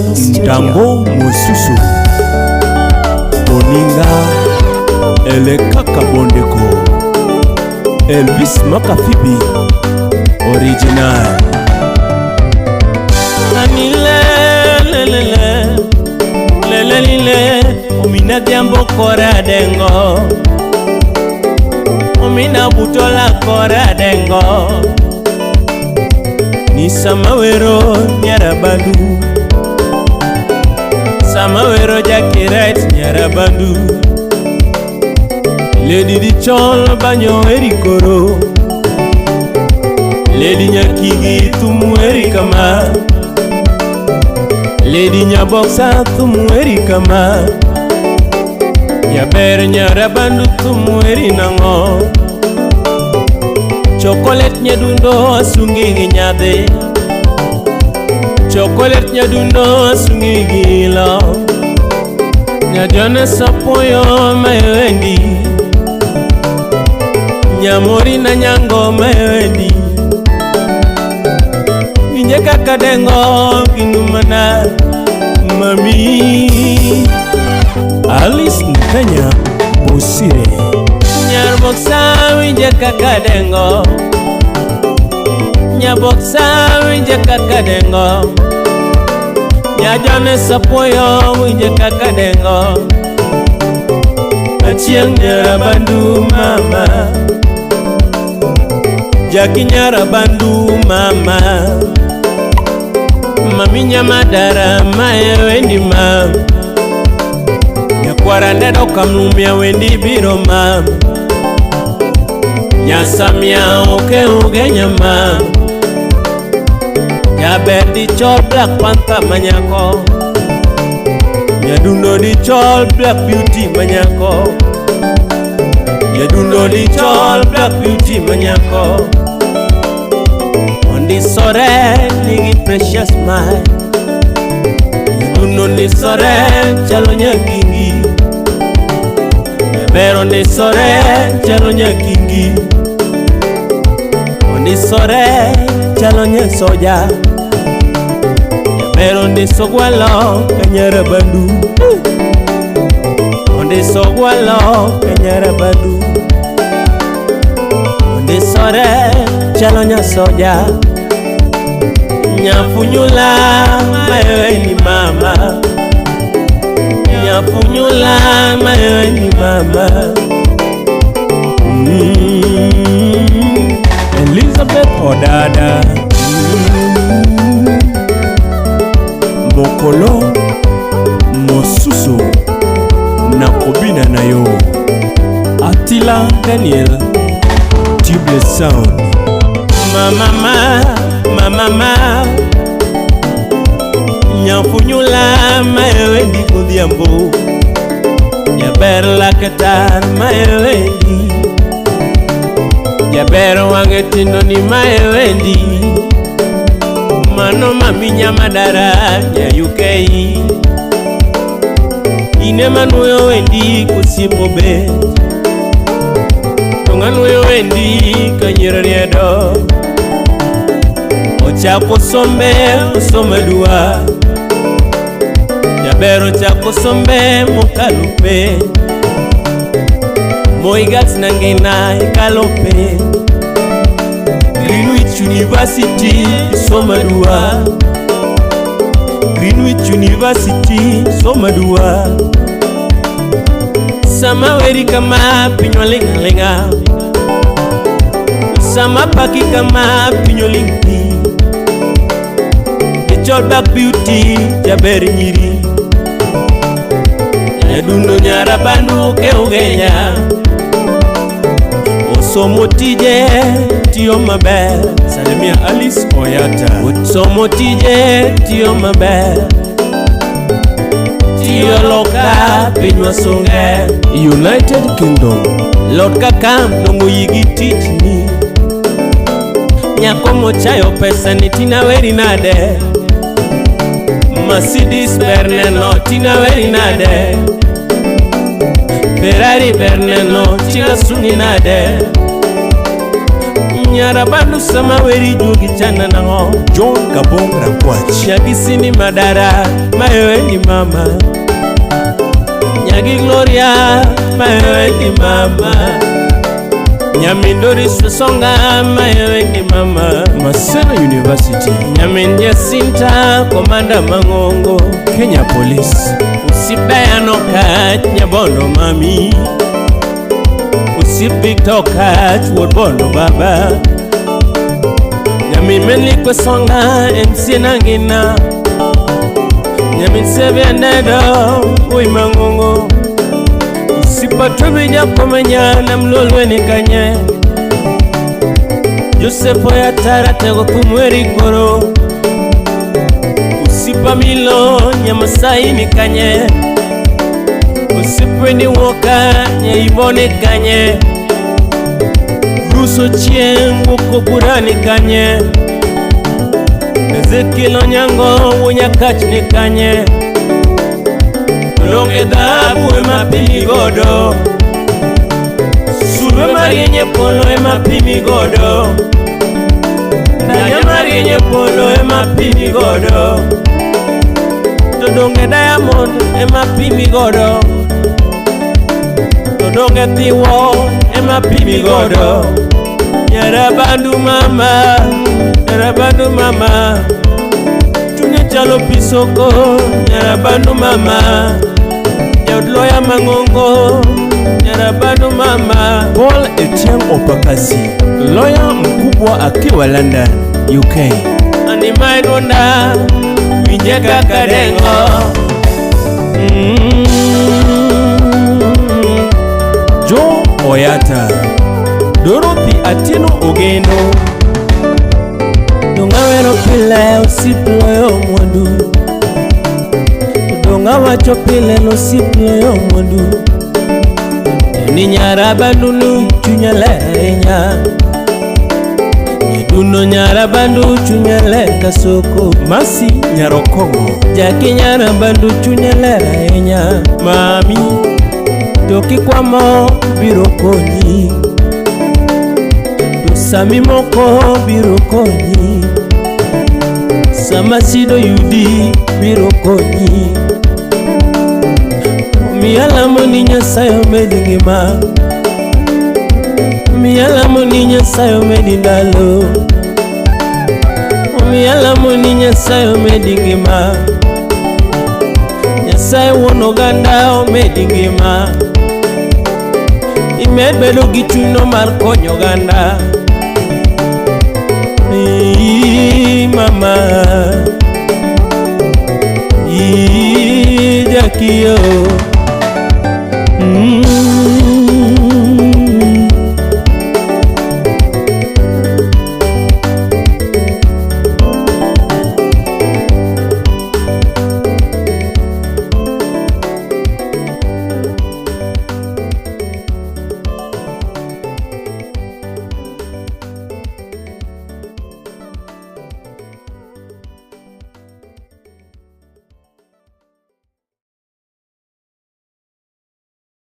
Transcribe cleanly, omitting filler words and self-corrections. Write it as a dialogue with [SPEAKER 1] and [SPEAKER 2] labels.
[SPEAKER 1] One Studio.
[SPEAKER 2] Ntango mosusu boninga elekaka bondeko. Elvis Makafibi original. Anilelelele lelelile omina dhiambo kora dengo omina butola kora dengo ni sama wero nyarabandu sama wero jakiret nyarabandu Lady dichol banyo erikoro Lady nyakigi thumu eri kama Lady nyaboksa thumu eri kama Jaber nyarabandu thumu eri nang'o Chokolet nyadundo asungi gi nyadhi Chokolet nyadundo asungi gi ilo Nyajone sapuoyo mawendi Nyamori na nyango mawendi Winje kaka dengo kinumana mami Alice Ntenya Bosire Nyar boksa winje kaka dengo Nyaboksa winje kaka dengo Nyajone sapuoyo winje kaka dengo Achieng' nyarabandu mama Jaki nyarabandu mama Mami nyamadara mae wendi ma Nyakwara ndedo kamlumia wendi biro ma Nyasamia oke ugenya ma Jaber dichol Black Panther manyako Nyadundo dichol Black Beauty manyako Nyadundo dichol Black Beauty manyako Ondisore nigi precious smile Nyadundo ondisore chalo nyakingi Jaber ondisore chalo nyakingi Ondisore chalo nyasoja Jaber ondiso gwalo ka nyarabandu Ondiso gwalo ka nyarabandu Ondisore chalo nyasoja Nyafunyula mawe ni mama Nyafunyula mawe ni mama.
[SPEAKER 3] Elizabeth Odada.
[SPEAKER 2] Mokolo mosusu nakobina na yo
[SPEAKER 3] Attila Daniel
[SPEAKER 2] Tubeless Sound Mamama mamama Nyafunyula maewendi godhiambo Jaber laktar maewendi Jaber wang'e tindo ni maewendi Mano mami nyamadara nya UK Ine manuoyo wendi kosiepo bet To ng'anuoyo wendi ka nyiero riedo Ochako sombe osomo aduwa Jaber ochako sombe mokalo penj Moi Girls nangina ikalo penj Greenwich University somo aduwa Greenwich University somo aduwa Sama weri kama piny oling' aling'a Sama paki kama piny oling' thi Ichol Black Beauty jaber nyiri Nyadundo nyarabandu ke ugenya Osomo tije tiyo maber
[SPEAKER 3] Salimia Alice Oyata
[SPEAKER 2] Osomo tije tiyo maber Tiyo loka pinywa sunge
[SPEAKER 3] United Kingdom
[SPEAKER 2] Lord kakam dongo yigi tichni Nyako mochayo pesa ni tina weri nade Mercedes ber neno tina weri nade Ferrari ber neno tina sungi nade Nyarabandu sama weri juogi chana nang'o.
[SPEAKER 3] John Kabong Rakwach.
[SPEAKER 2] Nyagi Sini Madara mayowendi mama. Nyagi Gloria mayowendi mama. Nyamin Doris Wesonga mayowendi mama.
[SPEAKER 3] Maseno University.
[SPEAKER 2] Nyamin Jacinta Komanda Mang'ongo.
[SPEAKER 3] Kenya Police.
[SPEAKER 2] Usipayano kach nyabondo mami. Usip Victor kach wuod bondo baba. Nyamin Melik Wesonga MC Nangina. Nyamin Sevia Nedo ui Mang'ongo. Usipatobi nyakomenya na mlolweni kanye. Joseph Oyatara tego kumweri goro. Usipamilo nyamasai ni kanye. Usipweni woka nyaibone kanye. Ruso chieng woko burani kanye. Ezekiel Onyango wunyakach ni kanye. Donge dhahabu ema pimi godo. Sulwe marieny e polo ema pimi godo. Ndanya marieny e polo ema pimi godo. To donge diamond ema pimi godo. To donge thiwo ema pimi godo. Nyarabandu mama, nyarabandu mama. Chunye chalo pisoko, nyarabandu mama. Jaod loya mang'ongo, nyarabandu mama.
[SPEAKER 3] Paul Etienne Opakasi, lawyer mkubwa akiwa London, UK.
[SPEAKER 2] Animae duonda, winje kaka dengo.
[SPEAKER 3] Joe Oyata. Dorothy Atieno Ogendo.
[SPEAKER 2] Dong' awero pile osip loyo mwandu. Dong' awacho pile nosip loyo mwandu. To ni nyarabandu ni chunya ler ahinya. Nyadundo nyarabandu chunya ler ka soko.
[SPEAKER 3] Mercy Nyarokongo.
[SPEAKER 2] Jaki nyarabandu chunya ler ahinya.
[SPEAKER 3] Mami.
[SPEAKER 2] To kikwamo biro konyi. To sami moko biro konyi. Sama sido yudi biro konyi. Omiyo alamo ni Nyasaye omedi ngima. Omiyo alamo ni Nyasaye omedi ndalo. Omiyo alamo ni Nyasaye omedi ngima. Nyasaye wuon oganda omedi ngima. Imed bedo gi chunyno mar konyo oganda. Ii mama, ii Jakio.